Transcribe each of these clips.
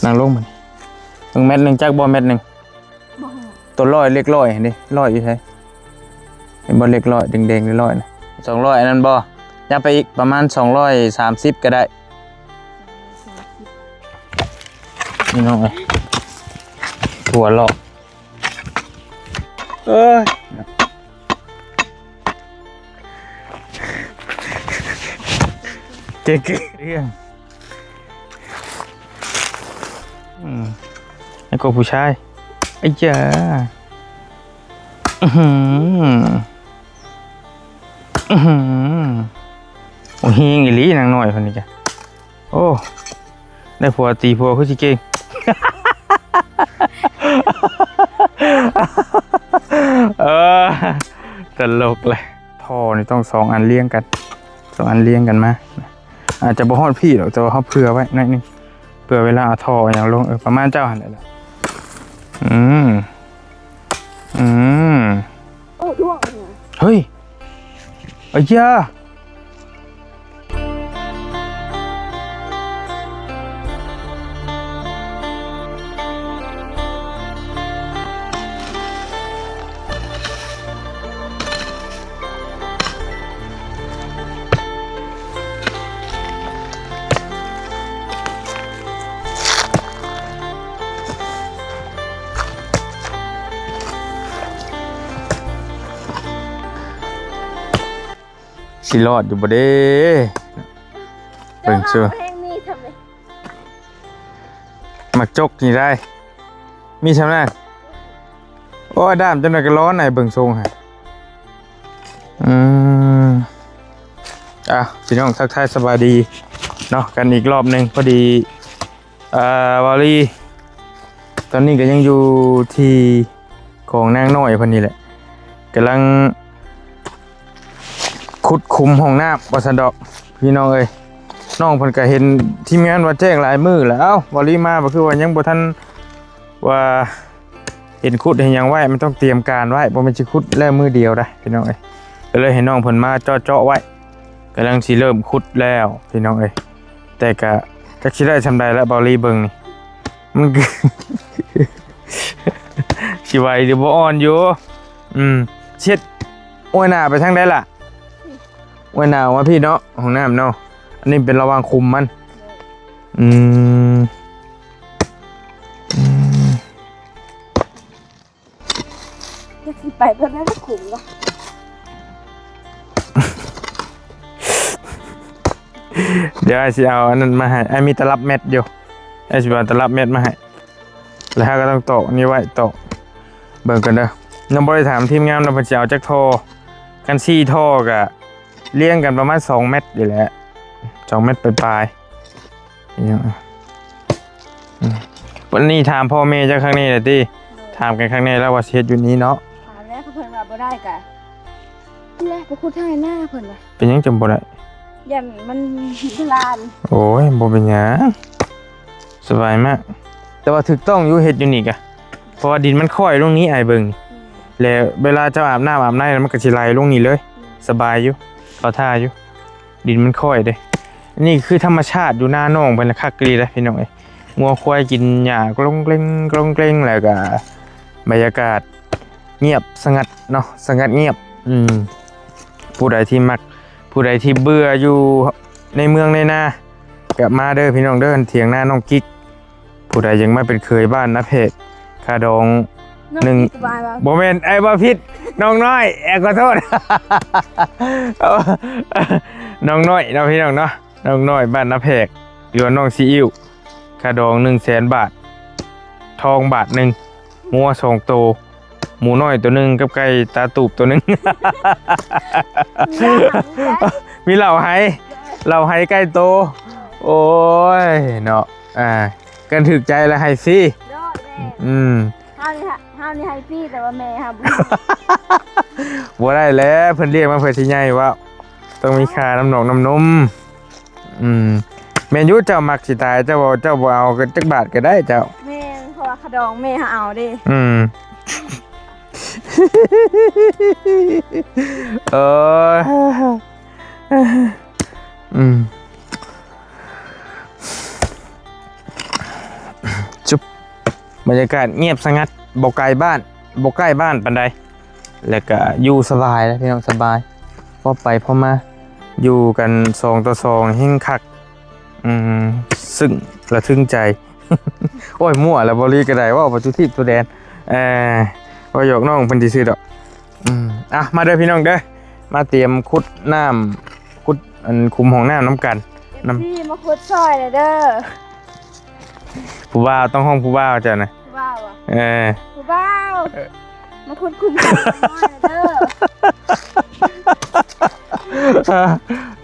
ນັ່ງລົງມານີ້ ເບິ່ງແມັດໜຶ່ງ ຈັກບໍ່ແມັດໜຶ່ງ? ບໍ່ຮູ້ ຕົວຮ້ອຍ ເລກຮ້ອຍຫັ້ນເດ້ ຮ້ອຍຢູ່ໃສ? ເຫັນບໍ່ ເລກຮ້ອຍ ແດງໆ ຮ້ອຍນະ ສອງຮ້ອຍ ອັນນັ້ນບໍ່? ຍັບໄປອີກປະມານສອງຮ້ອຍສາມສິບກໍໄດ້ ພີ່ນ້ອງເອີຍ ທົ່ວເລາະ ເອີຍ ເກັ່ງໆ ເລື່ອງ ອືມ ແລ້ວກໍຜູ້ຊາຍ ໄອ້ຢາ ອື້ຫື ອື້ຫື ໂອ້ ແຮງອີ່ຫຼີນາງນ້ອຍຄົນນີ້ກະ ໂອ້ ໄດ້ຜົວຕີຜົວຄືຊິເກັ່ງ ເອີ ຕະຫຼົກແຫຼະ ທໍ່ນີ້ຕ້ອງສອງອັນລຽງກັນ ສອງອັນລຽງກັນມາ ອາດຈະບໍ່ຮອດພີ້ດອກ ແຕ່ວ່າເຮົາເຜື່ອໄວ້ໜ້ອຍໜຶ່ງ ເຜື່ອເວລາເອົາທໍ່ເອົາຫຍັງລົງ ເອີ ປະມານເຈົ້າຫັ້ນແຫຼະ ອືມ ອືມ ໂອ້ ດວງ ເຮີ້ຍ ອາຢາ. ຊິລອດຢູ່ບໍ່ເດ້? ເບິ່ງຊູ ແຮງມີຊ່ຳໃດ ໝາກຈົກນີ້ໄດ້ ມີຊ່ຳນັ້ນ. ໂອ້ຍ ດ້າມຈັ່ງໃດກໍຮ້ອນໃນເບິ່ງຊົງຫັ້ນ. ອືມ ອ້າວ ພີ່ນ້ອງ ທັກທາຍສະບາຍດີເນາະ ກັນອີກລອບໜຶ່ງ. ພໍດີ ອ່າ ວາລີ ຕອນນີ້ກໍຍັງຢູ່ທີ່ຂອງນາງນ້ອຍເພິ່ນນີ້ແຫຼະ ກຳລັງຂຸດຂຸມຫ້ອງນ້ຳວ່າຊັ້ນດອກ ພີ່ນ້ອງເອີຍ. ນ້ອງເພິ່ນກໍເຫັນທີມງານວ່າແຈ້ງຫຼາຍມື້ແລ້ວ ເອົ້າ ວາລີມາບໍ່ ຄືວ່າຍັງບໍ່ທັນວ່າເຫັນຂຸດເຫັນຫຍັງໄວ້ ມັນຕ້ອງຕຽມການໄວ້ ບໍ່ແມ່ນຊິຂຸດແລ້ວມື້ດຽວໄດ໋ ພີ່ນ້ອງເອີຍ. ກໍເລີຍໃຫ້ນ້ອງເພິ່ນມາເຈາະໆໄວ້ ກຳລັງຊິເລີ່ມຂຸດແລ້ວ ພີ່ນ້ອງເອີຍ. ແຕ່ກະຈັກຊິໄດ້ຊ່ຳໃດລະ ເບົາລີເບິ່ງນີ້ ມັນ ຊິໄຫວຫຼືບໍ່ອ່ອນຢູ່. ອືມ ເຊັດ ອວຍໜ້າໄປທາງໃດລະ? ອວຍໜ້າອອກມາພີ້ເນາະ ຫ້ອງນ້ຳເນາະ. ອັນນີ້ເປັນລະຫວ່າງຂຸມມັນ. ອືມ ອືມ. ຢາກຊິໄປເບິ່ງໃນຂຸມເນາະ. ດຽວອ້າຍຊິເອົາອັນນັ້ນມາໃຫ້ ອ້າຍມີຕະລັບແມັດຢູ່ ອ້າຍຊິເອົາຕະລັບແມັດມາໃຫ້ ແລ້ວເຮົາກໍຕ້ອງຕອກອັນນີ້ໄວ້ ຕອກ ເບິ່ງກ່ອນເດີ. ຍັງບໍ່ໄດ້ຖາມທີມງານວ່າເພິ່ນຊິເອົາຈັກທໍ່ ຄັນສີ່ທໍ່ກໍລຽງກັນປະມານສອງແມັດນີ້ແຫຼະ ສອງແມັດປາຍໆ. ອີຫຍັງ ອືມ ວັນນີ້ຖາມພໍ່ແມ່ເຈົ້າຄັ້ງນີ້ແຫຼະຕິ ຖາມກັນຄັ້ງນີ້ແລ້ວວ່າຊິເຮັດຢູ່ນີ້ເນາະ. ຖາມແລ້ວ ເພິ່ນວ່າບໍ່ໄດ້ກະ ແຫຼະ ໄປຂຸດໄຮ່ນາເພິ່ນວ່າ. ເປັນຫຍັງຈັ່ງບໍ່ໄດ້? ຢ້ານມັນພິດລານ. ໂອ້ຍ ບໍ່ເປັນຫຍັງ ສະບາຍມາກ ແຕ່ວ່າຖືກຕ້ອງຢູ່ ເຮັດຢູ່ນີ້ກະ ເພາະວ່າດິນມັນຄ້ອຍລົງນີ້ ອ້າຍເບິ່ງນີ້ ອືມ ແລ້ວເວລາເຈົ້າອາບນ້ຳອາບໃນ ມັນກໍຊິໄຫຼລົງນີ້ເລີຍ ອືມ ສະບາຍຢູ່ ເຂົ້າທ່າຢູ່. ດິນມັນຄ້ອຍເດ້. ນີ້ຄືທຳມະຊາດຢູ່ນານ້ອງເພິ່ນລະ ຄັກອີ່ຫຼີເດ້ພີ່ນ້ອງເອີຍ. ງົວຄວາຍກິນຫຍ້າກຣົງເກຣັງ ກຣົງເກຣັງ ແລ້ວກະບັນຍາກາດງຽບສະຫງັດເນາະ ສະຫງັດງຽບ. ອືມ ຜູ້ໃດທີ່ມັກ ຜູ້ໃດທີ່ເບື່ອຢູ່ໃນເມືອງໃນນາ ກະມາເດີພີ່ນ້ອງເດີ ຖຽງນານ້ອງກິກ. ຜູ້ໃດຢາກມາເປັນເຂີຍບ້ານນາແພກ ຄ່າດອງໜຶ່ງ ບໍ່ແມ່ນ ອ້າຍເວົ້າຜິດ ນ້ອງນ້ອຍ ແອ ຂໍໂທດ ນ້ອງນ້ອຍເນາະ ພີ່ນ້ອງເນາະ ນ້ອງນ້ອຍບ້ານນາແພກ ຫຼືວ່ານ້ອງຊີອິ້ວ ຄ່າດອງໜຶ່ງແສນບາດ ທອງບາດໜຶ່ງ ງົວສອງໂຕ ໝູນ້ອຍໂຕໜຶ່ງກັບໄກ່ຕາຕູບໂຕໜຶ່ງ ມີເຫຼົ້າໄຮ ເຫຼົ້າໄຮໄກ່ໂຕ. ໂອ້ຍເນາະ ອ່າ ກັນຖືກໃຈລະໃຫ້ຟຣີ. ອືມ ເຮົານີ້ ເຮົານີ້ໃຫ້ຟຣີ ແຕ່ວ່າແມ່ເຮົາບໍ່ ບໍ່ໄດ້ແຫຼະ ເພິ່ນລ້ຽງມາເພື່ອຊິໃຫຍ່ ເວົ້າ ຕ້ອງມີຄ່ານ້ຳນອກນ້ຳນົມ. ອືມ ແມ່ນຢູ່ ເຈົ້າມັກຊິຕາຍ ເຈົ້າບໍ່ ເຈົ້າບໍ່ເອົາຈັກບາດກໍໄດ້ເຈົ້າ. ແມ່ນ ເພາະວ່າຄ່າດອງແມ່ເຮົາເອົາເດ້. ອືມ ເອີ ອືມ. ບັນຍາກາດງຽບສະຫງັດ ບໍ່ໃກ້ບ້ານ ບໍ່ໃກ້ບ້ານປານໃດ ແລ້ວກະຢູ່ສະບາຍແຫຼະພີ່ນ້ອງ ສະບາຍ ພໍໄປພໍມາ ຢູ່ກັນສອງຕໍ່ສອງແຮ່ງຄັກ ອືມ ຊຶ່ງລະທຶງໃຈ. ໂອ້ຍ ມົ້ວແລ້ວ ເບົາຫຼີກະໄດ້ ເວົ້າໄປສູ່ທີບສູ່ແດນ ເອີ ເວົ້າຫຍອກນ້ອງເພິ່ນຊື່ໆດອກ. ອືມ ອ່ະ ມາເດີພີ່ນ້ອງເດີ ມາຕຽມຂຸດນ້ຳ ຂຸດອັນຂຸມຫ້ອງນ້ຳນຳກັນ ເອັຟຊີ ນຳ ມາຂຸດຊ່ອຍແດ່ເດີ. ຜູ້ບ່າວ ຕ້ອງຮ້ອງຜູ້ບ່າວເຈົ້ານະ ຜູ້ບ່າວຫວາ? ເອີ ຜູ້ບ່າວ ເອີ ມາຂຸດຂຸມໃຫ້ນ້ອຍເດີ.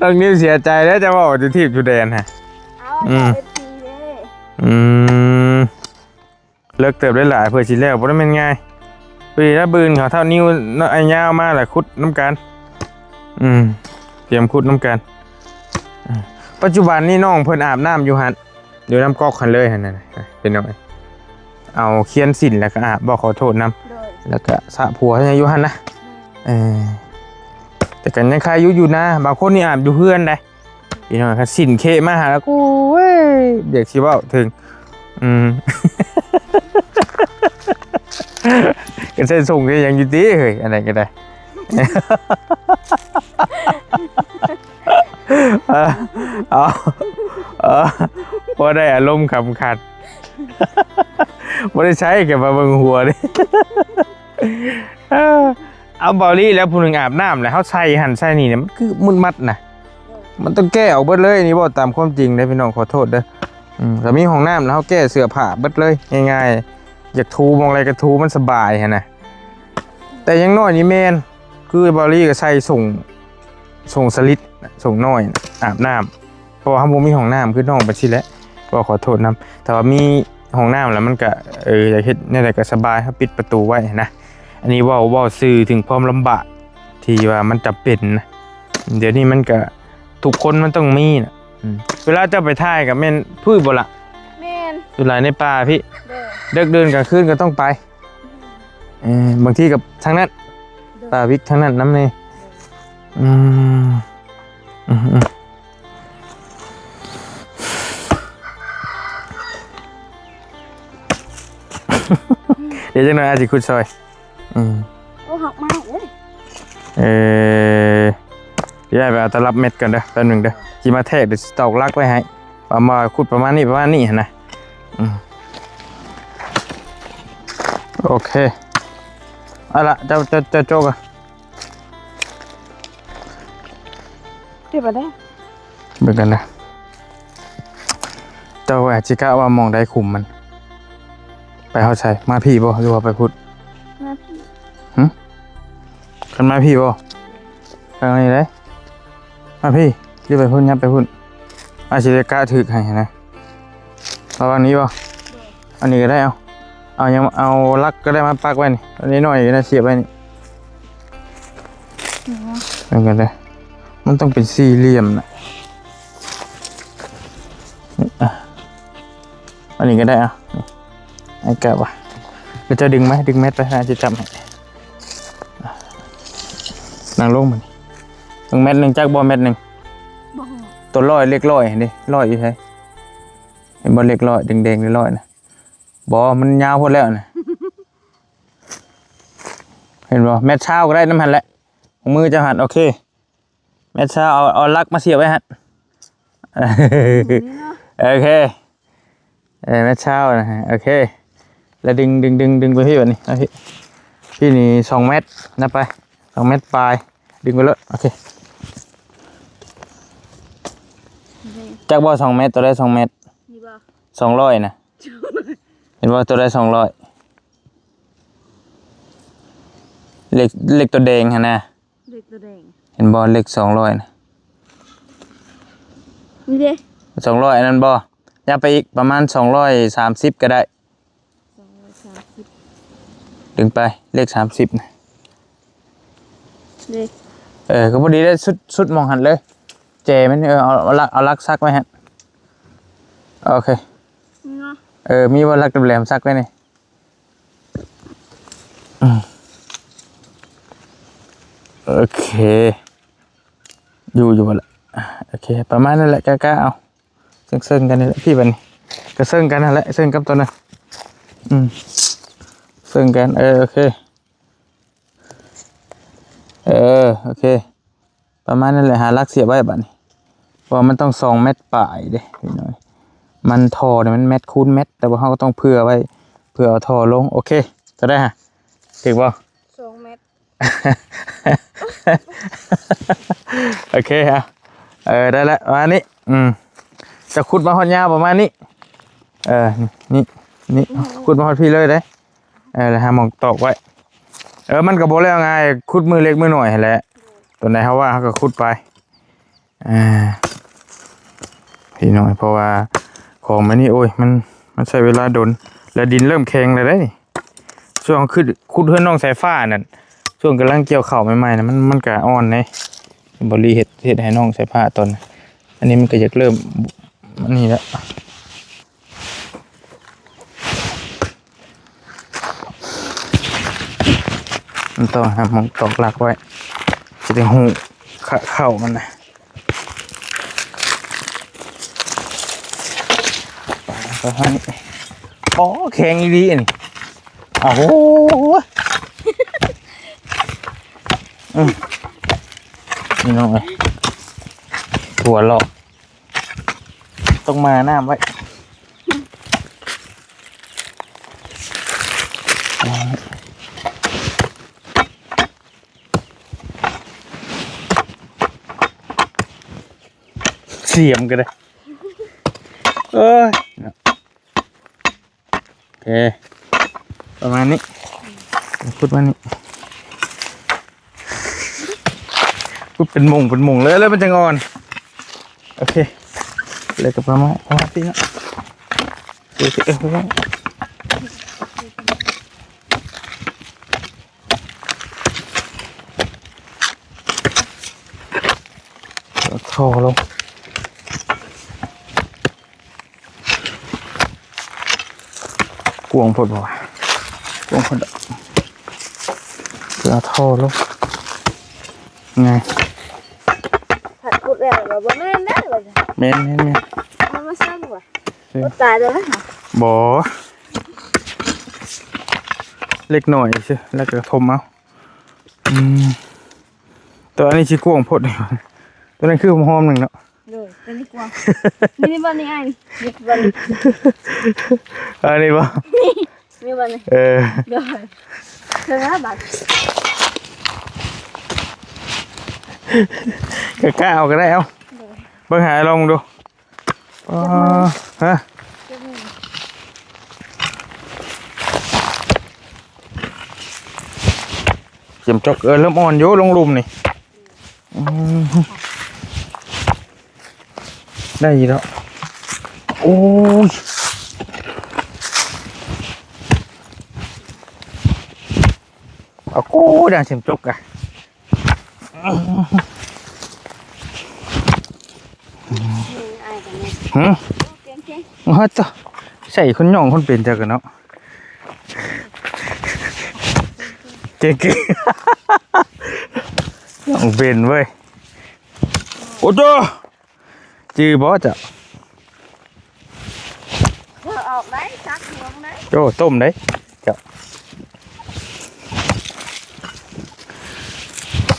ນ້ອງນິວເສຍໃຈແລ້ວ ຈະເວົ້າຢູ່ທີບຢູ່ແດນຫັ້ນ. ເອົາ ອືມ ເອັຟຊີເດ້. ອືມ ເລິກເຕີບໄດ້ຫຼາຍ ເພື່ອຊິແລ້ວບໍ່ໄດ້ແມ່ນງ່າຍ. ພໍດີລະ ບືນເຂົາເຖົ້ານິວ ເນາະ ອ້າຍຍາວມາລະຂຸດນຳກັນ. ອືມ ຕຽມຂຸດນຳກັນ. ອືມ ປັດຈຸບັນນີ້ນ້ອງເພິ່ນອາບນ້ຳຢູ່ຫັ້ນ ຢູ່ນ້ຳກອກຫັ້ນເລີຍຫັ້ນນະ ພີ່ນ້ອງ. ເອົາຄຽນສິນແລ້ວກໍອາບ ບອກຂໍໂທດນຳ ໂດຍ ແລ້ວກໍສະຜົວໃຫ້ຢູ່ຫັ້ນນະ. ອືມ ເອີ ແຕ່ກໍຍັງຄາຍຢູ່ ຢູ່ນາ ບາງຄົນນີ້ອາບຢູ່ເຮືອນໃດ໋ ພີ່ນ້ອງ. ຄັນສິນເຄມາຫາ ໂອ້ຍ ຢາກຊິເວົ້າເຖິງ ອືມ ກໍໃຊ້ສົ່ງໃຊ້ຫຍັງຢູ່ຕິເຮີ້ຍ ອັນໃດກໍໄດ້. ເອົາ ເອົາ ພໍໄດ້ອາລົມຂຳຂັນ ບໍ່ໄດ້ໃຊ້ ກໍມາເບິ່ງຫົວເດ້. ເອົາ ເບົາຫຼີ ແລ້ວຜູ້ໜຶ່ງອາບນ້ຳ ແລ້ວເຮົາໃສ່ຫັ້ນໃສ່ນີ້ ມັນຄືມຶດມັດນະ ມັນຕ້ອງແກ້ອອກເບິດເລີຍ. ນີ້ເວົ້າຕາມຄວາມຈິງເດ້ພີ່ນ້ອງ ຂໍໂທດເດີ. ອືມ ກໍມີຫ້ອງນ້ຳ ແລ້ວເຮົາແກ້ເສື້ອຜ້າເບິດເລີຍ ງ່າຍໆ ຢາກຖູໝ່ອງໃດກໍຖູ ມັນສະບາຍຫັ້ນນະ. ແຕ່ຢ່າງໜ້ອຍນີ້ແມ່ນ ຄືເບົາຫຼີກໍໃສ່ສົ້ງ ສົ້ງສະລິດ ສົ້ງນ້ອຍອາບນ້ຳ ເພາະວ່າເຮົາບໍ່ມີຫ້ອງນ້ຳ ຄືນ້ອງໄປຊີ້ແຫຼະ ກໍຂໍໂທດນຳ. ຖ້າວ່າມີຫ້ອງນ້ຳແລ້ວມັນກະ ເອີ ຢາກເຮັດແນວໃດກໍສະບາຍ ເຮົາປິດປະຕູໄວ້ນະ. ອັນນີ້ເວົ້າ ເວົ້າສື່ເຖິງຄວາມລຳບາກທີ່ວ່າມັນຈຳເປັນນະ. ດຽວນີ້ມັນກະທຸກຄົນມັນຕ້ອງມີນະ. ອືມ ເວລາເຈົ້າໄປຖ່າຍກໍແມ່ນພຸ້ນບໍ່ລະ? ແມ່ນ ສ່ວນຫຼາຍໃນປ່າພີ້ ເດີ ເດິກເດີນກາງຄືນກໍຕ້ອງໄປ. ເອີ ບາງທີກໍທາງນັ້ນ ໂດຍ ປ່າວິກທາງນັ້ນນຳນີ້. ອືມ ອືມ ອືມ ດຽວຈັກໜ່ອຍອາດຊິຂຸດຊ່ອຍ. ອືມ ໂອ້ ຫັກມາກເດ້. ເອີ ດຽວໄປເອົາຕະລັບເມັດກ່ອນເດີ ແປັບໜຶ່ງເດີ ຊິມາແທກ ດຽວຊິຕອກຫຼັກໄວ້ໃຫ້. ປະມານ ຂຸດປະມານນີ້ ປະມານນີ້ຫັ້ນນະ. ອືມ ໂອເຄ ເອົາລະ ເຈົ້າ ເຈົ້າ ເຈົ້າໂຈກະ ເກັບມາໄດ້ ເບິ່ງກັນນະ. ເຈົ້າອາດຊິກະວ່າໝ່ອງໃດຂຸມມັນ ໄປຮອດໃສ? ມາພີ້ບໍ່ ຫຼືວ່າໄປພຸ້ນ? ມາພີ້. ຫຶ? ຄັນມາພີ້ບໍ່? ເອີ ໄປທາງນີ້ເດ້. ມາພີ້ ຫຼືໄປພຸ້ນ ຍັບໄປພຸ້ນ ອາດຊິໄດ້ກະຖືກໃຫ້ນະ. ລະຫວ່າງນີ້ບໍ່? ໂດຍ ອັນນີ້ກໍໄດ້ ເອົາ ເອົາຫຍັງ ເອົາຫຼັກກໍໄດ້ມາປັກໄວ້ນີ້ ອັນນ້ອຍໆນີ້ນະ ສຽບໄວ້ນີ້. ອືມ ເບິ່ງກັນເດີ ມັນຕ້ອງເປັນສີ່ຫຼ່ຽມນະ. ນີ້ ອ່ະ ອັນນີ້ກໍໄດ້ ເອົາ ໃຫ້ກະວ່າ ດຽວເຈົ້າດຶງມາ ດຶງແມັດໄປ ອາດຊິຈັບໃຫ້. ນັ່ງລົງມານີ້ ເບິ່ງແມັດໜຶ່ງ ຈັກບໍ່ແມັດໜຶ່ງ? ບໍ່ຮູ້ ຕົວຮ້ອຍ ເລກຮ້ອຍຫັ້ນເດ້ ຮ້ອຍຢູ່ໃສ? ເຫັນບໍ່ ເລກຮ້ອຍ ແດງໆ ເລກຮ້ອຍນະ? ບໍ່ ມັນຍາວໂພດແລ້ວນະ. ເຫັນບໍ່ ແມັດຊາວກໍໄດ້ນຳຫັ້ນແຫຼະ ຂອງມືເຈົ້າຫັ້ນ. ໂອເຄ ແມັດຊາວ ເອົາ ເອົາຫຼັກມາສຽບໄວ້ຫັ້ນ. ໂອເຄ ເອີ ແມັດຊາວນະ ໂອເຄ ແລ້ວດຶງ ດຶງ ດຶງ ດຶງໄປພີ້ບາດນີ້ ເອົາພີ້ ພີ້ນີ້ສອງແມັດ ນັບໄປ ສອງແມັດປາຍ ດຶງໄປໂລດ. ໂອເຄ ຈັກບໍ່ ສອງແມັດ ຕົວໃດສອງແມັດ? ນີ້ບໍ່ ສອງຮ້ອຍນະ ເຫັນບໍ່ ຕົວໃດສອງຮ້ອຍ? ເລກ ເລກຕົວແດງຫັ້ນນະ ເລກຕົວແດງ ເຫັນບໍ່ ເລກສອງຮ້ອຍນະ ນີ້ເດ້ ສອງຮ້ອຍ ອັນນັ້ນບໍ່? ຍາວໄປອີກປະມານສອງຮ້ອຍສາມສິບກໍໄດ້ ສອງຮ້ອຍສາມສິບ ດຶງໄປ ເລກສາມສິບນະ ເດ້ ເອີ ກໍພໍດີໄດ້ ສຸດ ສຸດໝ່ອງຫັ້ນເລີຍ ແຈມັນ ເອີ ເອົາ ເອົາຫຼັກ ເອົາຫຼັກສັກໄວ້ຫັ້ນ. ໂອເຄ ນີ້ເນາະ ເອີ ມີບໍ່ຫຼັກແຫຼມໆ ສັກໄວ້ນີ້? ອືມ ໂອເຄ ຢູ່ ຢູ່ບໍ່ລະ? ໂອເຄ ປະມານນັ້ນແຫຼະ ກະ ກະເອົາ ເຊິ່ງໆ ກັນນີ້ແຫຼະ ພີ້ບາດນີ້ ກະເຊິ່ງກັນຫັ້ນແຫຼະ ເຊິ່ງກັບຕົວນັ້ນ. ອືມ ເຊິ່ງກັນ ເອີ ໂອເຄ ເອີ ໂອເຄ ປະມານນັ້ນແຫຼະ ຫາຫຼັກສຽບໄວ້ບາດນີ້ ເພາະວ່າມັນຕ້ອງສອງແມັດປາຍເດ້ພີ່ນ້ອງ ມັນທໍ່ນີ້ມັນແມັດຄູນແມັດ ແຕ່ວ່າເຮົາກໍຕ້ອງເຜື່ອໄວ້ ເພື່ອເອົາທໍ່ລົງ ໂອເຄ ເທົ່າໃດຫະ ຖືກບໍ່? ສອງແມັດ. ໂອເຄ ເອົາ ເອີ ໄດ້ແລ້ວ ປະມານນີ້ ອືມ ຈະຂຸດມາຮອດຍາວປະມານນີ້ ເອີ ນີ້ ນີ້ ຂຸດມາຮອດພີ້ເລີຍເດ້ ເອີ ແລ້ວຫາໝ່ອງຕອກໄວ້ ເອີ ມັນກໍບໍ່ແລ້ວງ່າຍ ຂຸດມື້ເລັກມື້ນ້ອຍຫັ້ນແຫຼະ ໂດຍ ຕົວໃດເຮົາວ່າເຮົາກໍຂຸດໄປ ອ່າ ພີ່ນ້ອງ ເພາະວ່າຂອງແບບນີ້ ໂອ້ຍ ມັນ ມັນໃຊ້ເວລາດົນ ແລະ ດິນເລີ່ມແຂງແລ້ວເດ້ນີ້ ຊ່ວງຂຸດ ຂຸດເຮືອນນ້ອງສາຍຟ້ານັ້ນ ຊ່ວງກຳລັງກ່ຽວເຂົ້າໃໝ່ໆນະ ມັນ ມັນກະອ່ອນເດ້ ບໍລິເຮັດ ເຮັດໃຫ້ນ້ອງສາຍຟ້າຕອນ ອັນນີ້ມັນກະຢາກເລີ່ມ ອັນນີ້ແຫຼະ. ມັນຕ້ອງຫາໝ່ອງຕອກຫຼັກໄວ້ ຊິໄດ້ຮູ້ຂະເຂົ້າມັນນະ ປາດ ໂອ້ ແຂງອີ່ຫຼີອັນນີ້ ອ້າວ ໂອ້ ອືມ ພີ່ນ້ອງເອີຍ ທົ່ວເລາະ ຕ້ອງມານ້ຳໄວ້ ສຽມກໍໄດ້ ເອີຍ ໂອເຄ ປະມານນີ້ ຂຸດມານີ້ ຂຸດເປັນໝົງເປັນໝົງເລີຍ ແລ້ວມັນຈັ່ງອ່ອນ ໂອເຄ ແລ້ວກໍປະມານ ປະມານນີ້ເນາະ ໂອເຄ ເອີ ທໍ່ລົງ ກວ້າງໂພດບໍ່ວະ ກວ້າງໂພດດອກ ເພື່ອເອົາທໍ່ລົງ ງ່າຍ ພັດຂຸດແລ້ວບໍ່ ບໍ່ແມ່ນເດ້ ແມ່ນໆໆ ເອົາມາໃສ່ບໍ່ ເອີ ບໍ່ຕາຍແລ້ວນະ ບໍ່ ເລັກນ້ອຍຊື່ ແລ້ວກໍຖົມເອົາ ອືມ ແຕ່ວ່າອັນນີ້ຊິກວ້າງໂພດ ຕົວນັ້ນຄືຫອມໜຶ່ງເນາະ ໂດຍ ຕົວນີ້ກວ້າງ ນີ້ ນີ້ບ່ອນນີ້ອ້າຍ ນີ້ບ່ອນນີ້ ອັນນີ້ບໍ່ ນີ້ ນີ້ບ່ອນນີ້ ເອີ ໂດຍ ເຖິງແລ້ວບາດ ກະກະເອົາກໍໄດ້ ເອົາ ໂດຍ ເບິ່ງຫາລອງເບິ່ງດູ ອໍ ຮະ ເຂັມຈອກ ເອີ ເລີ່ມອ່ອນຢູ່ ລົງລຸ່ມນີ້ ອືມ ໄດ້ຢູ່ແລ້ວ ໂອ້ຍ ເອົາ ໂອ້ ດັ່ງເຂັມຈອກກະ ຫື ໂອ້ຍ ຕາ ໃສ່ຄົນຍ່ອງຄົນເປັນຈັກກັນເນາະ ເກັ່ງໆ ນ້ອງເປັນເວີຍ ໂອ້ໂຕ ຈື່ບໍ່ເຈົ້າ? ເອົາອອກໄດ້ ຊັກລວງໄດ້ ໂອ້ ຕົ້ມໄດ້ເຈົ້າ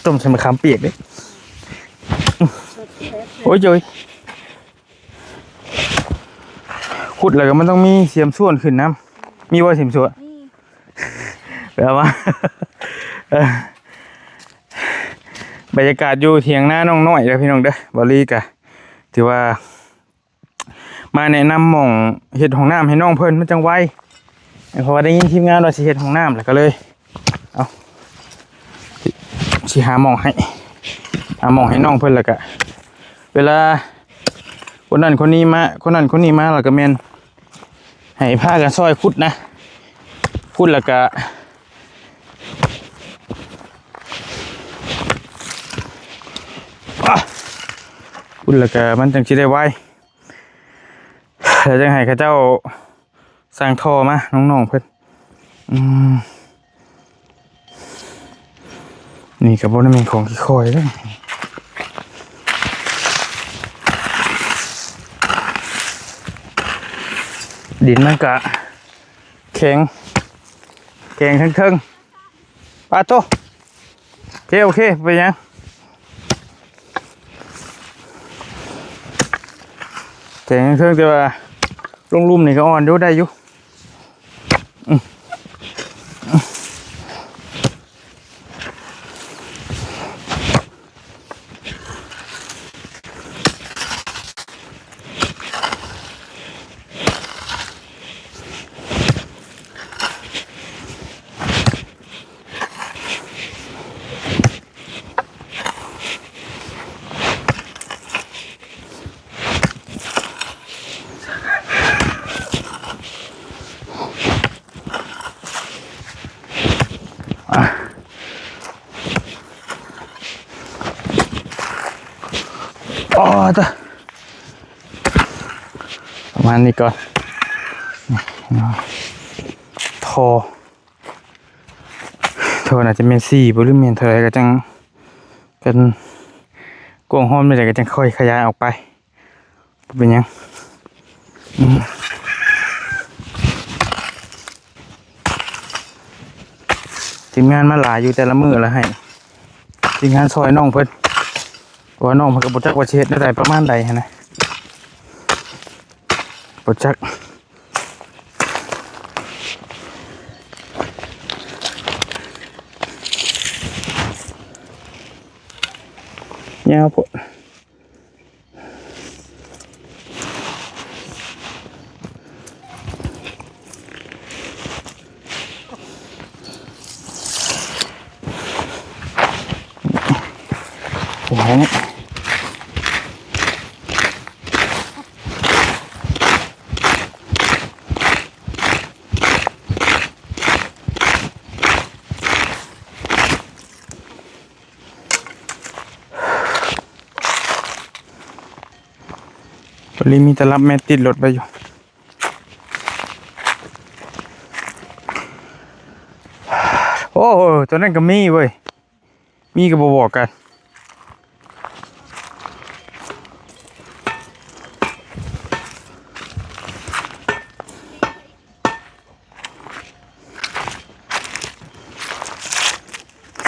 ຕົ້ມໃສ່ມະຂາມປຽກເດ້ ໂອ້ຍໂອ້ຍ ຂຸດແລ້ວກໍມັນຕ້ອງມີສຽມສ່ວນຂຶ້ນນຳ ມີບໍ່ສຽມສ່ວນ? ມີ ໄປເອົາມາ ເອີ ບັນຍາກາດຢູ່ຖຽງນານ້ອງນ້ອຍເດີພີ່ນ້ອງເດີ ບ່າວລີກະຖືວ່າ ມາແນະນຳໝ່ອງເຮັດຫ້ອງນ້ຳໃຫ້ນ້ອງເພິ່ນ ມັນຈັ່ງໄວ ເພາະວ່າໄດ້ຍິນທີມງານວ່າຊິເຮັດຫ້ອງນ້ຳ ແລ້ວກໍເລີຍ ເອົາ ຊິຫາໝ່ອງໃຫ້ ຫາໝ່ອງໃຫ້ນ້ອງເພິ່ນ ແລ້ວກໍເວລາຄົນນັ້ນຄົນນີ້ມາ ຄົນນັ້ນຄົນນີ້ມາ ແລ້ວກໍແມ່ນໃຫ້ພາກັນຊ່ອຍຂຸດນະ ຂຸດແລ້ວກໍ ອາ ຂຸດແລ້ວກໍມັນຈັ່ງຊິໄດ້ໄວ ແລ້ວຈັ່ງໃຫ້ເຂົາເຈົ້າສ້າງທໍ່ມາ ນ້ອງໆເພິ່ນ ອືມ ນີ້ກໍບໍ່ໄດ້ແມ່ນຂອງຂີ້ຂ້ອຍເດ້ ດິນມັນກະ ແຂງ ແຂງເທິງໆ ປາໂຕ. ໂອເຄ ໂອເຄ ບໍ່ເປັນຫຍັງ ແຂງເທິງ ແຕ່ວ່າລົງລຸ່ມນີ້ກໍອ່ອນຢູ່ ໄດ້ຢູ່. ອໍ ຕາ ປະມານນີ້ກ່ອນ ທໍ່ ທໍ່ໜ້າຈະແມ່ນສີ່ບໍ່ ຫຼືແມ່ນເທົ່າໃດ ກໍຈັ່ງ ກັນກວ້າງຮອດແມ່ນໃດ ກໍຈັ່ງຄ່ອຍຂະຫຍາຍອອກໄປ. ບໍ່ເປັນຫຍັງ ອືມ ທີມງານມາຫຼາຍຢູ່ແຕ່ລະມື້ລະ ໃຫ້ທີມງານຊ່ອຍນ້ອງເພິ່ນ ເພາະວ່ານ້ອງເພິ່ນກໍບໍ່ຈັກວ່າຊິເຮັດແນວໃດປະມານໃດຫັ້ນນະ ບໍ່ຈັກ. ຍາວໂພດ. ໂອ້ໂຫ ໂອລິ ມີແຕ່ລັບແມ່ຕິດລົດໄວ້ຢູ່. ໂອ້ ໂຕນັ້ນກໍມີເວີຍ ມີກໍບໍ່ບອກກັນ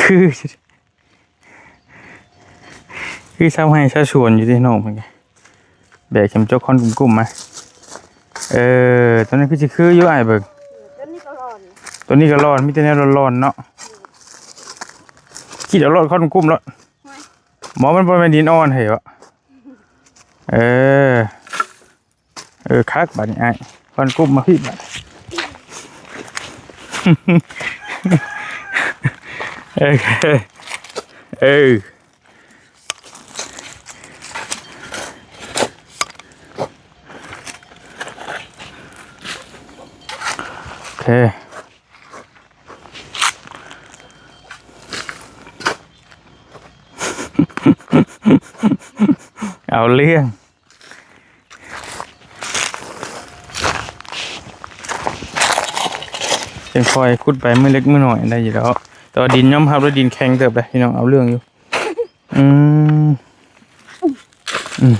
ຄື ຄືຊາວໄຮ່ຊາວສວນຢູ່ເດ້ນ້ອງເພິ່ນກະ ແບກເຂັມຈົກຄ້ອນກຸ້ມໆມາ. ເອີ ໂຕນັ້ນຄືຊິຄືຢູ່ ອ້າຍເບິ່ງ ໂຕນີ້ກໍຫຼອນ ໂຕນີ້ກໍຫຼອນ ມີແຕ່ແນວຫຼອນໆເນາະ. ຄິດເອົາໂລດຄ້ອນກຸ້ມໂລດ ບໍ່ ມັນບໍ່ແມ່ນດິນອ່ອນເຮີຍ ເອີ. ເອີ ຄັກບາດນີ້ອ້າຍ ຄວັນກຸບມາພີ້ບາດ ໂອເຄ ເອີ ໂອເຄ ເອົາເລື່ອງ ຈັ່ງຄ່ອຍຂຸດໄປມື້ເລັກມື້ນ້ອຍໄດ້ຢູ່ດອກ ແຕ່ວ່າດິນຍອມຮັບແລ້ວ ດິນແຂງເຕີບເດ້ພີ່ນ້ອງ ເອົາເລື່ອງຢູ່ ອືມ ອືມ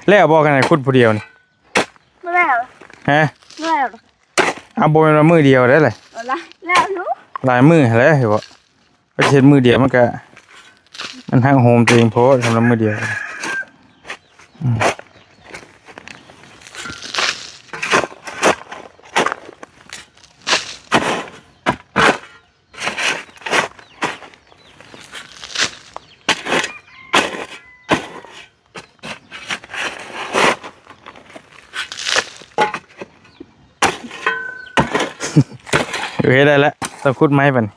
ແລ້ວບໍ່ ກັນຂຸດຜູ້ດຽວນີ້ ບໍ່ແລ້ວ ຮະ ບໍ່ແລ້ວ ເອົາ ບໍ່ແມ່ນວ່າມື້ດຽວໄດ້ເລີຍ ແລ້ວຢູ່ ຫຼາຍມື້ຫັ້ນແຫຼະ ເຫັນບໍ່ ໄປເຮັດມື້ດຽວມັນກະ ມັນຫັກໂຫມຕົວເອງໂພດ ສຳລັບມື້ດຽວ ອືມ ໂອເຄ ໄດ້ແລ້ວ ຕ້ອງຂຸດໃໝ່ບັດນີ້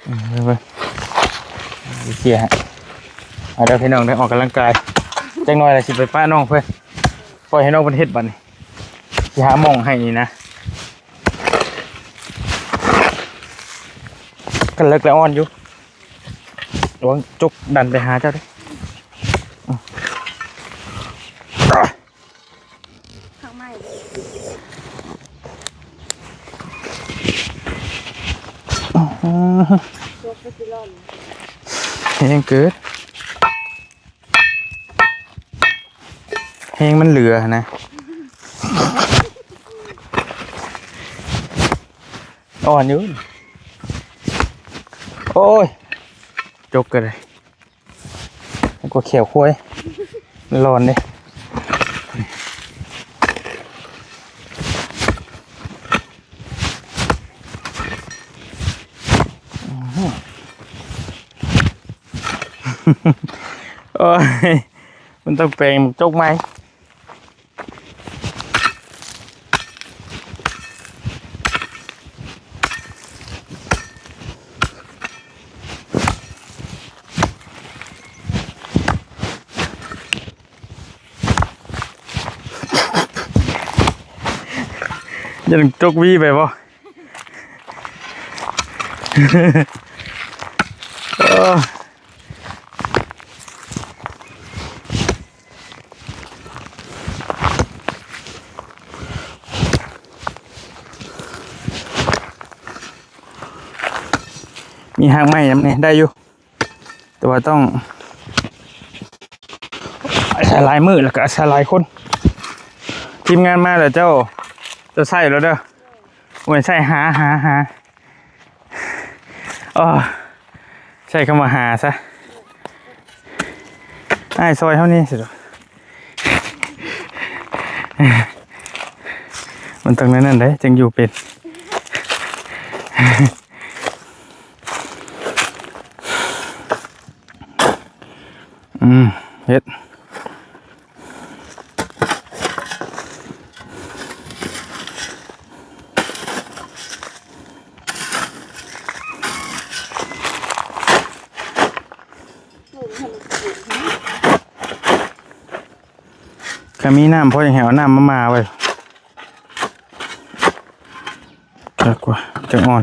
ເອີ ໄປ ເຄຍໃຫ້ ເອົາເດີພີ່ນ້ອງເດີ ອອກກຳລັງກາຍ ຈັກໜ້ອຍລະຊິໄປປະນ້ອງເພິ່ນ ປ່ອຍໃຫ້ນ້ອງເພິ່ນເຮັດບັດນີ້ ຊິຫາໝ່ອງໃຫ້ນີ້ນະ ກັນເລິກແລ້ວອ່ອນຢູ່ ລະວັງຈົກດັນໄປຫາເຈົ້າເດີ ຜັກໃໝ່ ອື ອືຮຶ ແຮງເກີນ ແຮງມັນເຫຼືອຫັ້ນນະ ອ່ອນຢູ່ ໂອ້ຍ ຈົກກໍໄດ້ ກວ່າແຂ້ວຄວາຍ ມັນຮ້ອນເດ້ ໂອ້ຍ ມັນຕ້ອງແປງໝາກຈົກໃໝ່. ຢ້ານຈົກວີໄປບໍ່? ເອີ ມີຮາກໄມ້ນຳນີ້ ໄດ້ຢູ່ ແຕ່ວ່າຕ້ອງອາໄສຫຼາຍມື້ ແລ້ວກໍອາໄສຫຼາຍຄົນ. ທີມງານມາແລ້ວເຈົ້າ ເຈົ້າໃຊ້ໂລດເດີ. ໂອ້ຍ ໃຊ້ຫາ ຫາ ຫາ ອໍ ໃຊ້ຄຳວ່າຫາຊະ. ອ້າຍ ຊ່ອຍເຮົາແດ່ ມັນຕ້ອງແນວນັ້ນເດ້ ຈຶ່ງຢູ່ເປັນ. ອືມ ເຮັດ ຄັນມີນ້ຳພໍຈະໃຫ້ເອົານ້ຳມາໝ່າໄວ້ ຈັກວ່າ ຈັກອ່ອນ.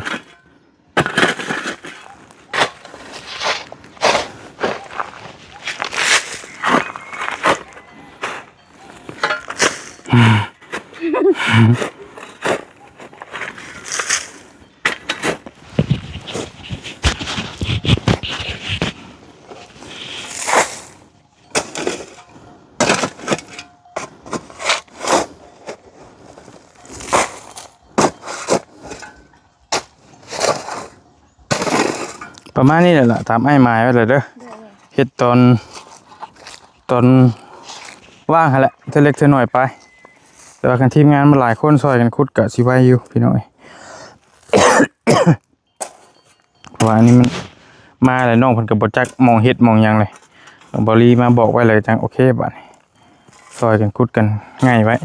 ປະມານນີ້ແຫຼະ ຕາມອ້າຍໝາຍໄວ້ແລ້ວເດີ. ໂດຍ ເຮັດຕອນ ຕອນວ່າງຫັ້ນແຫຼະ ເທື່ອເລັກເທື່ອໜ້ອຍໄປ. ແຕ່ວ່າຄັນທີມງານມັນຫຼາຍຄົນຊ່ອຍກັນຂຸດກະຊິໄວຢູ່ພີ່ນ້ອງເອີຍ. ເພາະວ່າອັນນີ້ມັນມາແລ້ວ ນ້ອງເພິ່ນກໍບໍ່ຈັກໝ່ອງເຮັດໝ່ອງຫຍັງເລີຍ. ເອົາເບົາລີມາບອກໄວ້ເລີຍ ຈັ່ງໂອເຄ. ບາດນີ້ຊ່ອຍກັນຂຸດກັນງ່າຍໄວ້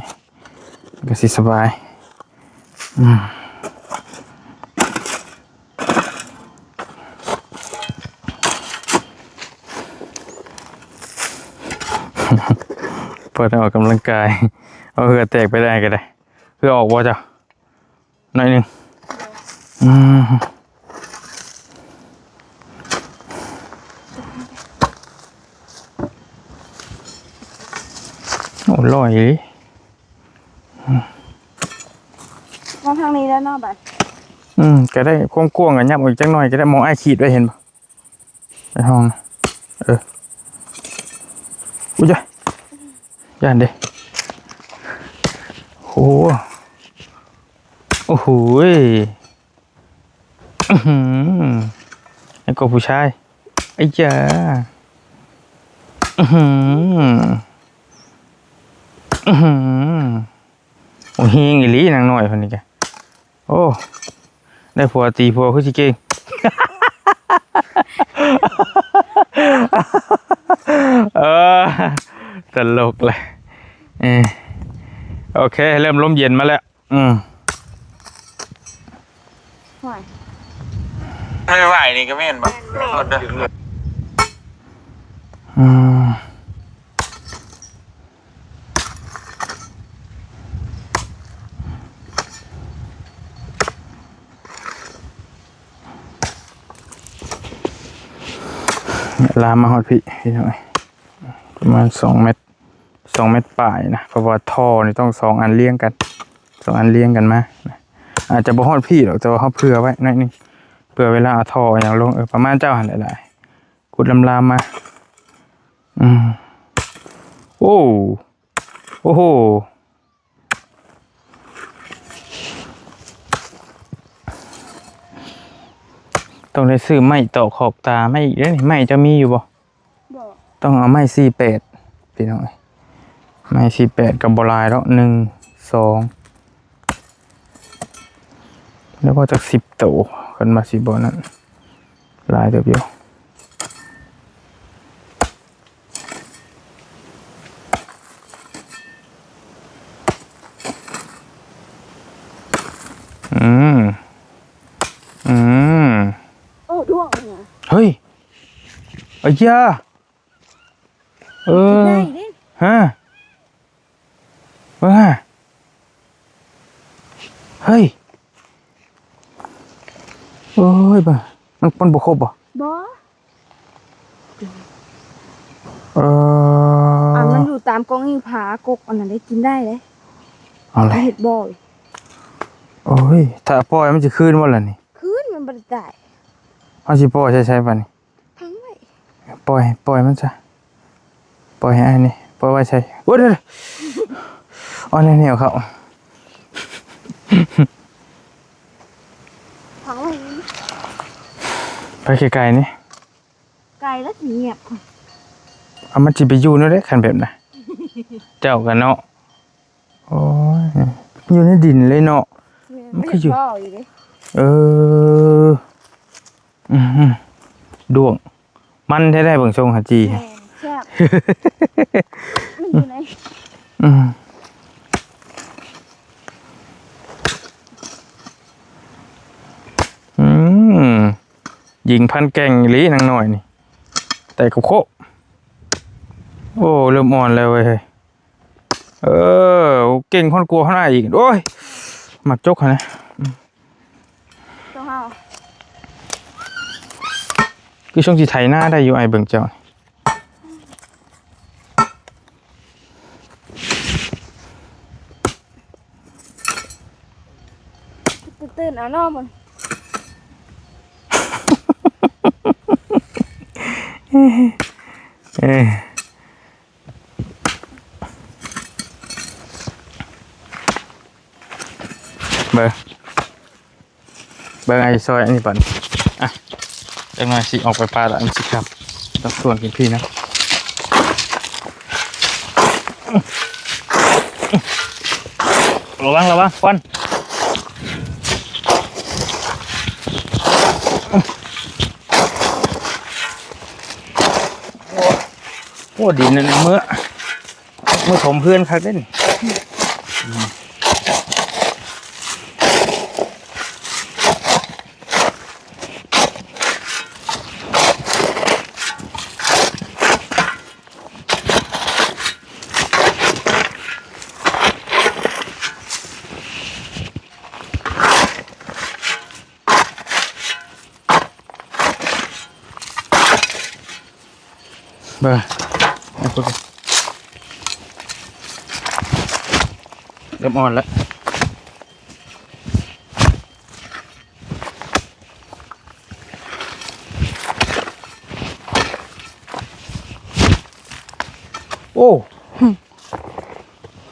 ກໍຊິສະບາຍ. ອືມ ເພິ່ນອອກກຳລັງກາຍ ເອົາເຫື່ອແຕກໄປໄດ້ກໍໄດ້. ເຫື່ອອອກບໍ່ເຈົ້າ? ໜ້ອຍໜຶ່ງ. ອືມ ໂອ້ ຫຼອຍອີ່ຫຼີ. ມາທາງນີ້ແລ້ວເນາະ ບາດ. ອືມ ກໍໄດ້ ຄວາມກວ້າງກໍຫຍັບອອກຈັກໜ້ອຍກໍໄດ້. ໝ່ອງອ້າຍຂີດໄວ້ເຫັນບໍ່? ໃນຫ້ອງ ເອີ ອຸ້ຍ ຢ້ານເດ້. ໂອ້ ໂອ້ໂຫຍ ອືຫື ແລ້ວກໍຜູ້ຊາຍ ໄອ້ຢາ ອືຫື ອືຫື. ໂອ້ ເຮງອີ່ຫຼີນາງນ້ອຍຄົນນີ້ກະ. ໂອ້ ໄດ້ຜົວຕີຜົວຄືຊິເກັ່ງ. ເອີ ຕະຫຼົກແຫຼະ. ເອີ ໂອເຄ ເລີ່ມລົມເຢັນມາແລ້ວ. ອືມ ຫ້ວຍ ໄຟໄຫວນີ້ກໍແມ່ນບໍ່? ແມ່ນ ໂທດເດີ. ອືມ ລາມມາຮອດພີ້ ພີ່ນ້ອງເອີຍ ປະມານສອງແມັດ ສອງແມັດປາຍນະ ເພາະວ່າທໍ່ນີ້ຕ້ອງສອງອັນລຽງກັນ ສອງອັນລຽງກັນມານະ. ອາດຈະບໍ່ຮອດພີ້ດອກ ແຕ່ວ່າເຮົາເຜື່ອໄວ້ໜ້ອຍໜຶ່ງ ເພື່ອເວລາເອົາທໍ່ເອົາຫຍັງລົງ ເອີ ປະມານເຈົ້າຫັ້ນແຫຼະຫຼາຍ ຂຸດລຳລາມມາ. ອືມ ໂອ້ ໂອ້ໂຫ ຕ້ອງໄດ້ຊື້ໄມ້ຕອກຂອບຕາມາອີກເດ້ນີ້. ໄມ້ເຈົ້າມີຢູ່ບໍ່? ບໍ່. ຕ້ອງເອົາໄມ້ສີ່ແປດ ພີ່ນ້ອງເອີຍ. ໄມ້ສີ່ແປດກໍບໍ່ຫຼາຍດອກ ໜຶ່ງ ສອງ ແລ້ວກໍຈັກສິບໂຕ ຄັນວ່າຊິບໍ່ນັ້ນ ຫຼາຍເຕີບຢູ່. ອືມ ອືມ ໂອ້ ດ້ວງ ເຮີ້ຍ ອາຢາ ເອີ ໄດ້ເດ້ ຮະ ເບິ່ງຫາ ເຮີ້ຍ ໂອ້ຍ ເບິ່ງ ມັນ ມັນບໍ່ຄົບບໍ່? ບໍ່ ເອີ ອັນມັນຢູ່ຕາມກົກອິງຜາ ກົກອັນນັ້ນໄດ້ກິນໄດ້ເດ້. ເອົາແຫຼະ ເຮັດບໍ່? ໂອ້ຍ ຖ້າປ່ອຍມັນຊິຄືນບໍ່ລະນີ້? ຄືນ ມັນບໍ່ໄດ້ຕາຍ. ເຮົາຊິປ່ອຍໃສ່ໃສບາດນີ້? ພັງໄວ້ ປ່ອຍ ປ່ອຍມັນຊະ ປ່ອຍໃຫ້ອ້າຍນີ້ ປ່ອຍໄວ້ໃສ່ ໂອ້ຍ ເດີ ເອົາແນວໆ ເຂົ້າ ພັງໄວ້ ໄປໄກໆ ນີ້ ໄກແລ້ວຊິງຽບ ເອົາ ມັນຊິໄປຢູ່ແນວໃດຄັນແບບນັ້ນ ເຈົ້າກັນເນາະ. ໂອ້ຍ ຢູ່ໃນດິນເລີຍເນາະ ແມ່ນ ມັນຄືຢູ່ ເອີ ອືມ ດ້ວງ ມັນແທ້ໆ ເບິ່ງຊົງຫາຈີ່ ແມ່ນ ແຊບ ມັນຢູ່ໃນ ອືມ ອືມ ຍິງພັນແກ່ງອີ່ຫຼີນາງນ້ອຍນີ້ ແຕ່ກັບໂຄ ໂອ້ ເລີ່ມອ່ອນແລ້ວເວີຍ. ເອີ ເກັ່ງຄອນກົວເຮົາໜ້າອີກ ໂອ້ຍ ໝາກຈົກຫັ້ນນະ ໂຕເຮົາ ຄືຊ່ວງຊິໄຖນາໄດ້ຢູ່ ອ້າຍເບິ່ງເຈົ້າ ຕື່ນໆ ເອົາເນາະ ມັນ ເອີ. ເບິ່ງ ເບິ່ງໄອ້ຊອຍອັນນີ້ບັດ ອ່ະ ຈັກໜ່ອຍຊິອອກໄປປ່າລະ ອັນຊິຄັບ ຕ້ອງຊວນກິນພີ້ນະ ລະວັງ ລະວັງ ຄວັນ. ໂອ້ ດິນນັ້ນເມື່ອ ເມື່ອຖົມເຮືອນຄັກເດ້ນີ້. ເບິ່ງ ເລີ່ມອ່ອນແລ້ວ. ໂອ້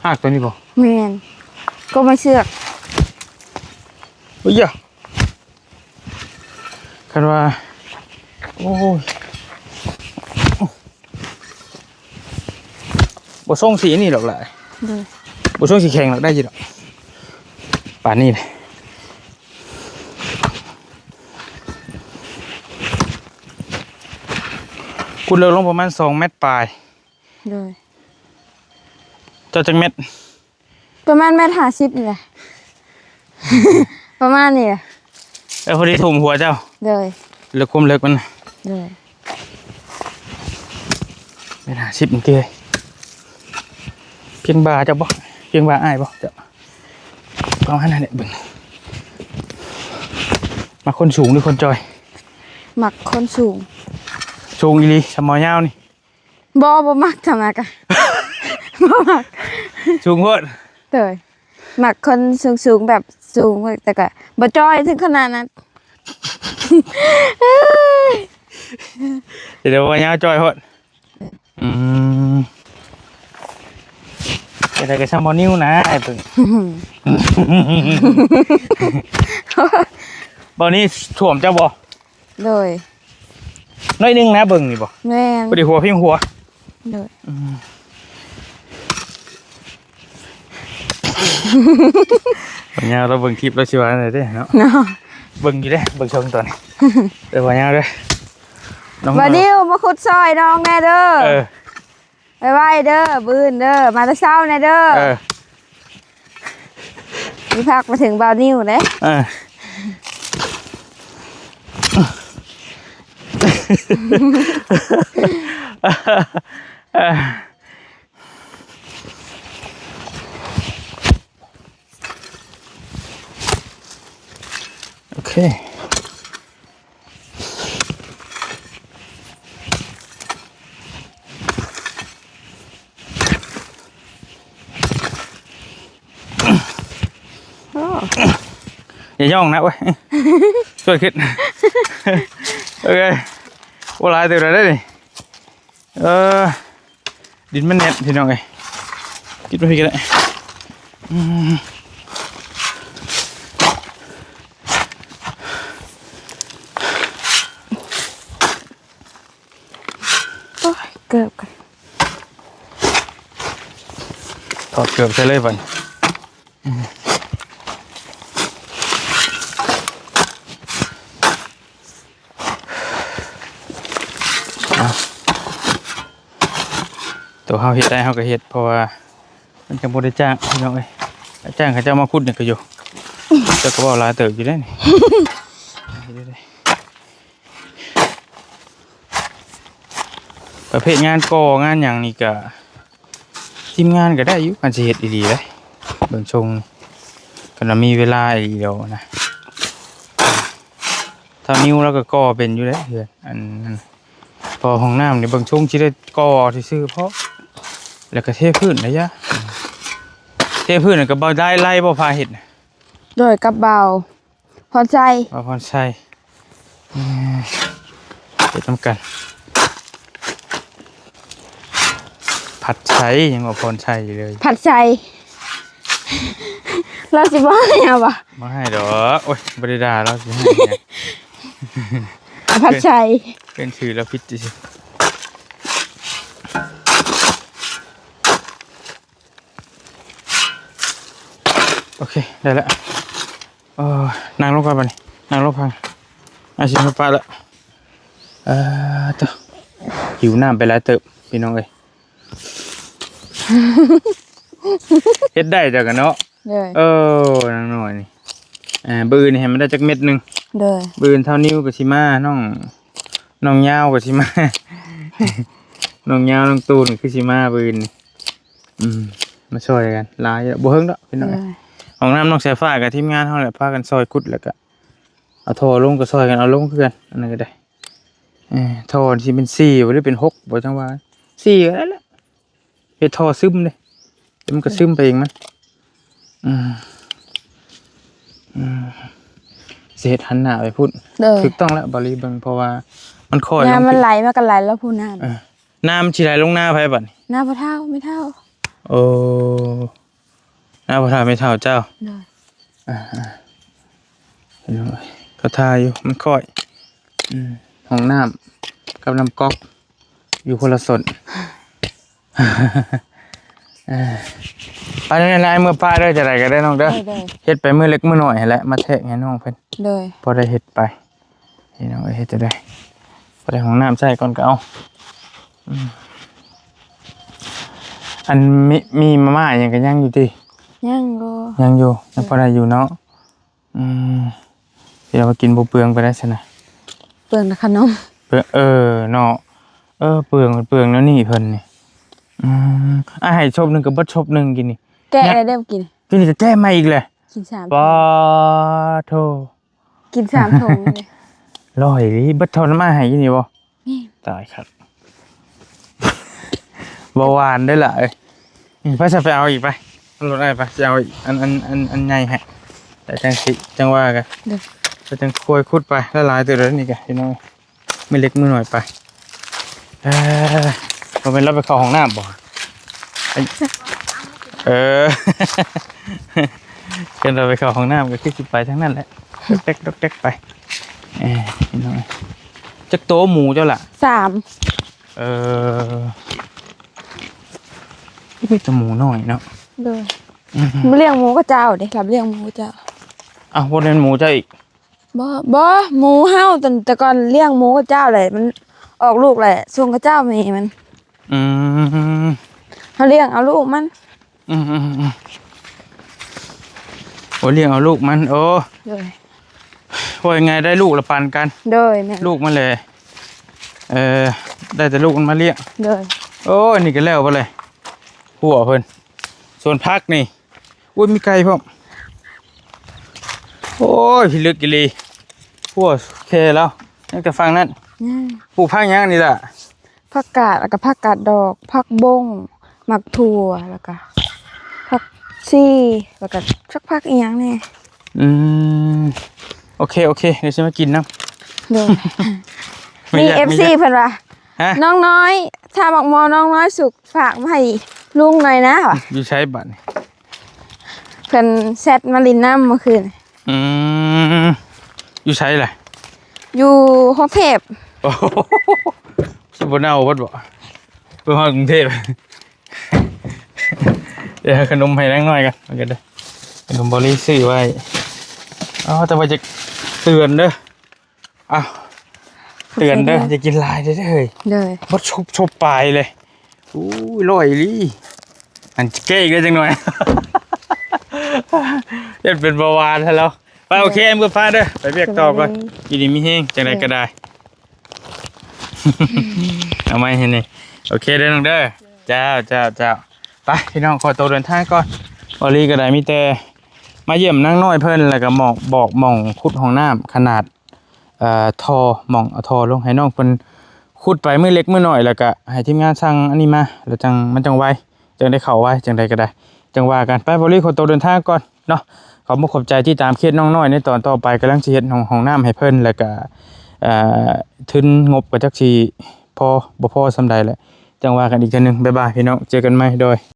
ຮາກຕົວນີ້ບໍ່? ແມ່ນ ກໍມາເຊືອກ ໂອ້ຍ ຄັນວ່າ ໂອ້ຍ ບໍ່ຊົງສີອັນນີ້ດອກຫຼາຍ ໂດຍ ບໍ່ຊົງສີແຂງດອກ ໄດ້ຢູ່ດອກ ປານນີ້ແຫຼະ ຂຸດເລິກລົງປະມານສອງແມັດປາຍ ໂດຍ ເຈົ້າຈັກແມັດ? ປະມານແມັດຫ້າສິບນີ້ແຫຼະ ປະມານນີ້ແຫຼະ ເອີ ພໍດີຖົມຫົວເຈົ້າ ໂດຍ ເລິກ ຄວາມເລິກມັນ ໂດຍ ແມັດຫ້າສິບນີ້ຕິ ພຽງບ່າເຈົ້າບໍ່? ພຽງບ່າອ້າຍບໍ່? ເຈົ້າ ປະມານນັ້ນແຫຼະ ເບິ່ງ ມັກຄົນສູງຫຼືຄົນຈ່ອຍ? ມັກຄົນສູງ ສູງອີ່ຫຼີ ສ່ຳໝໍຍາວນີ້. ບໍ່ ບໍ່ມັກ ທຳນາກະ ບໍ່ມັກ ສູງໂພດ ໂດຍ ມັກຄົນສູງໆ ແບບສູງ ແຕ່ກະບໍ່ຈ່ອຍເຖິງຂະໜາດນັ້ນ ດຽວບໍ່ຍາວຈ່ອຍໂພດ. ອືມ ເຮັດໃດກໍຊ່ຳບໍ່ນິ້ວນະ ອ້າຍເບິ່ງ. ບໍ່ນີ້ຖ້ວມເຈົ້າບໍ່? ໂດຍ ໜ້ອຍໜຶ່ງນະ ເບິ່ງນີ້ບໍ່? ແມ່ນ ພໍດີຫົວພິງຫົວ. ໂດຍ ອືມ ຍາວລາວເບິ່ງຄລິບລາວຊິວ່າແນວໃດເດ້ເນາະ. ເນາະ ເບິ່ງຢູ່ເດ້ ເບິ່ງຊ່ອງຕອນນີ້ ເອີ ບໍ່ຍາວເດ້. ນ້ອງ ບ່າວດິວ ມາຂຸດຊ່ອຍນ້ອງແດ່ເດີ. ເອີ ໄວໆເດີ ມື້ອື່ນເດີ ມາແຕ່ເຊົ້າແດ່ເດີ. ເອີ ມີພັກມາເຖິງບ່າວນິວເດ້. ເອີ ໂອເຄ. ໂອ້ ຢ່າຍ່ອງນະເວີຍ ຊ່ວຍຂຶ້ນ. ໂອເຄ ໂອ້ ຫຼາຍເຕີບແລ້ວເດ້ນີ້. ເອີ ດິນມັນແໜ້ນພີ່ນ້ອງເອີຍ ກິນມາພີ້ກໍໄດ້. ອືມ ໂອ້ຍ ເກີບກ່ອນ ຖອດເກີບໃສ່ເລີຍບັດນີ້. ອືມ ໂຕເຮົາເຮັດໄດ້ເຮົາກໍເຮັດ ເພາະວ່າມັນຈັ່ງບໍ່ໄດ້ຈ້າງພີ່ນ້ອງເອີຍ. ຈ້າງເຂົາເຈົ້າມາຂຸດນີ້ກໍຢູ່ ເຈົ້າກໍເວົ້າຫຼາຍເຕີບຢູ່ເດ້ນີ້. ປະເພດງານກໍ່ງານຫຍັງນີ້ກະ ທີມງານກໍໄດ້ຢູ່ ຄັນຊິເຮັດອີ່ຫຼີເດ້ ເບິ່ງຊົງ ຄັນວ່າມີເວລາອີ່ຫຼີດອກນະ. ທ້າວນິວລາວກໍກໍ່ເປັນຢູ່ເດ້ເຮືອນ ອັນນັ້ນ ເພາະຫ້ອງນ້ຳນີ້ເບິ່ງຊົງຊິໄດ້ກໍ່ຊື່ໆ ເພາະ ແລ້ວກໍເທພື້ນໄດ້ຍະ ເທພື້ນກໍບໍ່ໄດ້ໄລ່ບໍ່ພາເຮັດນະ. ໂດຍ ກັບບ່າວ ພອນໄຊ ບ່າວພອນໄຊ ເອີ ເຮັດນຳກັນ. ຜັດໄຊ ຍັງວ່າພອນໄຊຢູ່ເລີຍ ຜັດໄຊ. ລາວຊິບໍ່ໃຫ້ເຮົາບໍ່? ບໍ່ໃຫ້ດອກ ໂອ້ຍ ບໍ່ໄດ້ດ່າລາວ ຊິໃຫ້ຫຍັງ? ຜັດໄຊ ເປັນຊື່ລາວຜິດຊື່. ໂອເຄ ໄດ້ແລ້ວ. ເອີ ນັ່ງລົງກ່ອນບັດນີ້ ນັ່ງລົງພັງ ອາຊິມາປະລະ. ເອີ ໂຕ ຫິວນ້ຳໄປຫຼາຍເຕີບພີ່ນ້ອງເອີຍ. ເຮັດໄດ້ເຈົ້າກໍເນາະ. ໂດຍ ເອີ ນາງນ້ອຍນີ້ ເອີ ມື້ອື່ນນີ້ໃຫ້ມັນໄດ້ຈັກເມັດໜຶ່ງ. ໂດຍ ມື້ອື່ນທ້າວນິວກໍຊິມາ ນ້ອງ ນ້ອງຍາວກໍຊິມາ ນ້ອງຍາວ ນ້ອງຕູນຄືຊິມາມື້ອື່ນນີ້. ອືມ ມາຊ່ອຍກັນຫຼາຍຢູ່ ບໍ່ເຫິງດອກພີ່ນ້ອງ. ໂດຍ ຫ້ອງນ້ຳນ້ອງສາຍຟ້າກັບທີມງານເຮົາແຫຼະ ພາກັນຊ່ອຍຂຸດ ແລ້ວກະເອົາທໍ່ລົງ ກໍຊ່ອຍກັນເອົາລົງຄືກັນ ອັນນັ້ນກໍໄດ້. ເອີ ທໍ່ຊິເປັນສີ່ບໍ່ ຫຼືເປັນຫົກບໍ່ ຈັ່ງວ່າສີ່ກໍໄດ້ແຫຼະ ເຮັດທໍ່ຊຶມເດ້ ແຕ່ມັນກໍຊຶມໄປເອງມັນ. ອືມ ອືມ ຊິເຮັດຫັນໜ້າໄປພຸ້ນ. ໂດຍ ຖືກຕ້ອງແລ້ວ ບາລີເບິ່ງ ເພາະວ່າມັນຄ່ອຍ ນ້ຳມັນໄຫຼ ມັນກໍໄຫຼແລ້ວພຸ້ນນະ. ເອີ ນ້ຳຊິໄຫຼລົງນາໃຜບັດນີ້? ນາພໍ່ເຖົ້າ ແມ່ເຖົ້າ. ໂອ້ ນາພໍ່ເຖົ້າແມ່ເຖົ້າເຈົ້າ. ໂດຍ ອ່າໆ ພີ່ນ້ອງເອີຍ ເຂົາຖ່າຍຢູ່ ມັນຄ່ອຍ. ອືມ ຫ້ອງນ້ຳກັບນ້ຳກັອກ ຢູ່ຄົນລະສົນ. ເອີ ໄປນັ້ນແຫຼະ ເມືອປ້າເດີ ຈັ່ງໃດກໍໄດ້ນ້ອງເດີ. ໂດຍ ໂດຍ ເຮັດໄປມື້ເລັກມື້ນ້ອຍຫັ້ນແຫຼະ ມາແທກໃຫ້ນ້ອງເພິ່ນ. ໂດຍ ພໍໄດ້ເຮັດໄປ ພີ່ນ້ອງເອີຍ ເຮັດຈັ່ງໃດ ພໍໄດ້ຫ້ອງນ້ຳໃຊ້ກ່ອນກໍເອົາ. ອືມ ອັນມີ ມີມາມ່າຫຍັງກໍຍັງຢູ່ຕິ? ຍັງຢູ່ ຍັງຢູ່ ຍັງພໍໄດ້ຢູ່ເນາະ. ອືມ ທີ່ວ່າກິນບໍ່ເປືອງໄປໄດ້ຊັ້ນນະ ເປືອງແຕ່ຂະໜົມ ເປືອງ ເອີ ເນາະ ເອີ ເປືອງ ເປືອງແນວນີ້ເພິ່ນນີ້. ອືມ ອ້າຍໃຫ້ສົບໜຶ່ງກໍເບິດສົບໜຶ່ງກິນນີ້ ແກະໄດ້ເດ້ກິນ ກິນນີ້ກໍແກະໃໝ່ອີກແຫຼະ ກິນສາມ ປາໂທ ກິນສາມຖົງເລີຍ ຮ້ອຍອີ່ຫຼີ ເບິດເທົ່ານ້ຳອ້າຍໃຫ້ກິນນີ້ບໍ່? ແມ່ນ ຕາຍຄັກ ບໍ່ຫວານເດ້ລະເອີຍ. ອືມ ໄປຊະ ໄປເອົາອີກໄປ ລົດອ້າຍໄປ ຊິເອົາອີກ ອັນ ອັນ ອັນ ອັນໃຫຍ່ໃຫ້ ແລ້ວຈັ່ງຊິ ຈັ່ງວ່າກັນ. ໂດຍ ກໍຈັ່ງຄ່ອຍຂຸດໄປ ຫຼາຍໆເຕີບແລ້ວນີ້ກະພີ່ນ້ອງ ມືເລັກມືນ້ອຍໄປ. ເອີ ບໍ່ແມ່ນລາວໄປເຂົ້າຫ້ອງນ້ຳບໍ່? ເອີ ຄັນລາວໄປເຂົ້າຫ້ອງນ້ຳກໍຄືຊິໄປທາງນັ້ນແຫຼະ ດອກແດກດອກແດກໄປ. ເອີ ພີ່ນ້ອງ ຈັກໂຕໝູເຈົ້າລະ? ສາມ. ເອີ ມີແຕ່ໝູນ້ອຍເນາະ. ໂດຍ. ອືມ ມາລ້ຽງໝູເຂົາເຈົ້າເດ້ ຮັບລ້ຽງໝູເຂົາເຈົ້າ. ອ້າວ ບໍ່ແມ່ນໝູເຈົ້າອີກ? ບໍ່ ບໍ່ ໝູເຮົາ ແຕ່ ແຕ່ກ່ອນລ້ຽງໝູເຂົາເຈົ້າແຫຼະ ມັນອອກລູກແຫຼະ ສົ່ງເຂົາເຈົ້າແມ່ມັນ. ອືມ ເຮົາລ້ຽງເອົາລູກມັນ. ອືມໆໆ ໂອ້ ລ້ຽງເອົາລູກມັນ. ໂອ້ ໂດຍ. ເວົ້າງ່າຍໆ ໄດ້ລູກລະປັນກັນ. ໂດຍ ແມ່ນ. ລູກມັນແຫຼະ ເອີ ໄດ້ແຕ່ລູກມັນມາລ້ຽງ. ໂດຍ. ໂອ້ ອັນນີ້ກໍແລ້ວບໍ່ເລີຍ ຮົ້ວເພິ່ນ ສວນຜັກນີ້. ໂອ້ຍ ມີໄກ່ພ້ອມ. ໂອ້ຍ ພິລຶກອີ່ຫຼີ ຮົ້ວແຄ່ແລ້ວ ຍັງແຕ່ຝັ່ງນັ້ນ. ອືມ ປູກຜັກຫຍັງນີ້ລະ? ຜັກກາດ ແລ້ວກໍຜັກກາດດອກ ຜັກບົ້ງ ໝາກຖົ່ວ ແລ້ວກໍຜັກຊີ ແລ້ວກໍຈັກຜັກອີ່ຫຍັງແດ່. ອືມ ໂອເຄ ໂອເຄ ດຽວຊິມາກິນນຳ. ໂດຍ. ມີ ມີ ເອັຟຊີ ເພິ່ນວ່າ ຮະ? ນ້ອງນ້ອຍ ຖ້າໝາກມ່ວງນ້ອງນ້ອຍສຸກ ຝາກມາໃຫ້ລຸງໜ່ອຍນະວ່າ. ຢູ່ໃສບາດນີ້? ເພິ່ນແຊັດມາຫຼິ້ນນຳມື້ຄືນ. ອືມ ຢູ່ໃສລະ? ຢູ່ຮອກເທບ. ໂອ້ໂຫ ຊິບໍ່ເນົ່າເບິດບໍ່? ໄປຮອດກຸງເທບ. ດຽວເອົາຂະໜົມໃຫ້ນາງນ້ອຍກ່ອນ ມັນກໍໄດ້ ຂະໜົມບໍລີຊື້ໄວ້. ອໍ ແຕ່ວ່າຈະເຕືອນເດີ ອ້າວ ເຕືອນເດີ ຂອບໃຈເດີ ຢ່າກິນຫຼາຍເດີເຮີ້ຍ. ໂດຍ. ເບິດຊຸບ ຊຸບປາຍເລີຍ. ອູ້ຍ ຮ້ອຍອີ່ຫຼີ ອັນແກ້ອີກແລ້ວຈັກໜ່ອຍ ຢ້ານເປັນເບົາຫວານແທ້ແລ້ວ. ໄປ ໂອເຄ ເມືອພາເດີ ໄປວຽກຕໍ່ກ່ອນ. ສະບາຍດີ. ຢູ່ດີມີແຮງ ຈັ່ງໃດກໍໄດ້. ເອົາໄມ້ໃຫ້ນີ້ ໂອເຄເດີນ້ອງເດີ. ເຈົ້າ ເຈົ້າ ເຈົ້າ. ໄປພີ່ນ້ອງ ຂໍໂຕເດີນທາງກ່ອນ. ບໍລີກໍໄດ້ມີແຕ່ມາຢ້ຽມນາງນ້ອຍເພິ່ນ ແລ້ວກໍໝອກ ບອກໝ່ອງຂຸດຫ້ອງນ້ຳຂະໜາດ ເອີ ທໍ່ ໝ່ອງເອົາທໍ່ລົງໃຫ້ນ້ອງເພິ່ນຂຸດໄປມື້ເລັກມື້ນ້ອຍ ແລ້ວກໍໃຫ້ທີມງານສັ່ງອັນນີ້ມາ ແລ້ວຈັ່ງ ມັນຈັ່ງໄວ ຈັ່ງໄດ້ເຂົ້າໄວ ຈັ່ງໃດກໍໄດ້ ຈັ່ງວ່າກັນ. ໄປ ບໍລີ ຂໍໂຕເດີນທາງກ່ອນເນາະ. ຂອບມຸກຂອບໃຈທີ່ຕາມເຂດນ້ອງນ້ອຍໃນຕອນຕໍ່ໄປ ກຳລັງຊິເຮັດຫ້ອງ ຫ້ອງນ້ຳໃຫ້ເພິ່ນ ແລ້ວກໍ ເອີ ທຶນງົບກໍຈັກຊິພໍບໍ່ພໍສ່ຳໃດແຫຼະ ຈັ່ງວ່າກັນອີກເທື່ອໜຶ່ງ. ບາຍບາຍພີ່ນ້ອງ ເຈີກັນໃໝ່ ໂດຍ.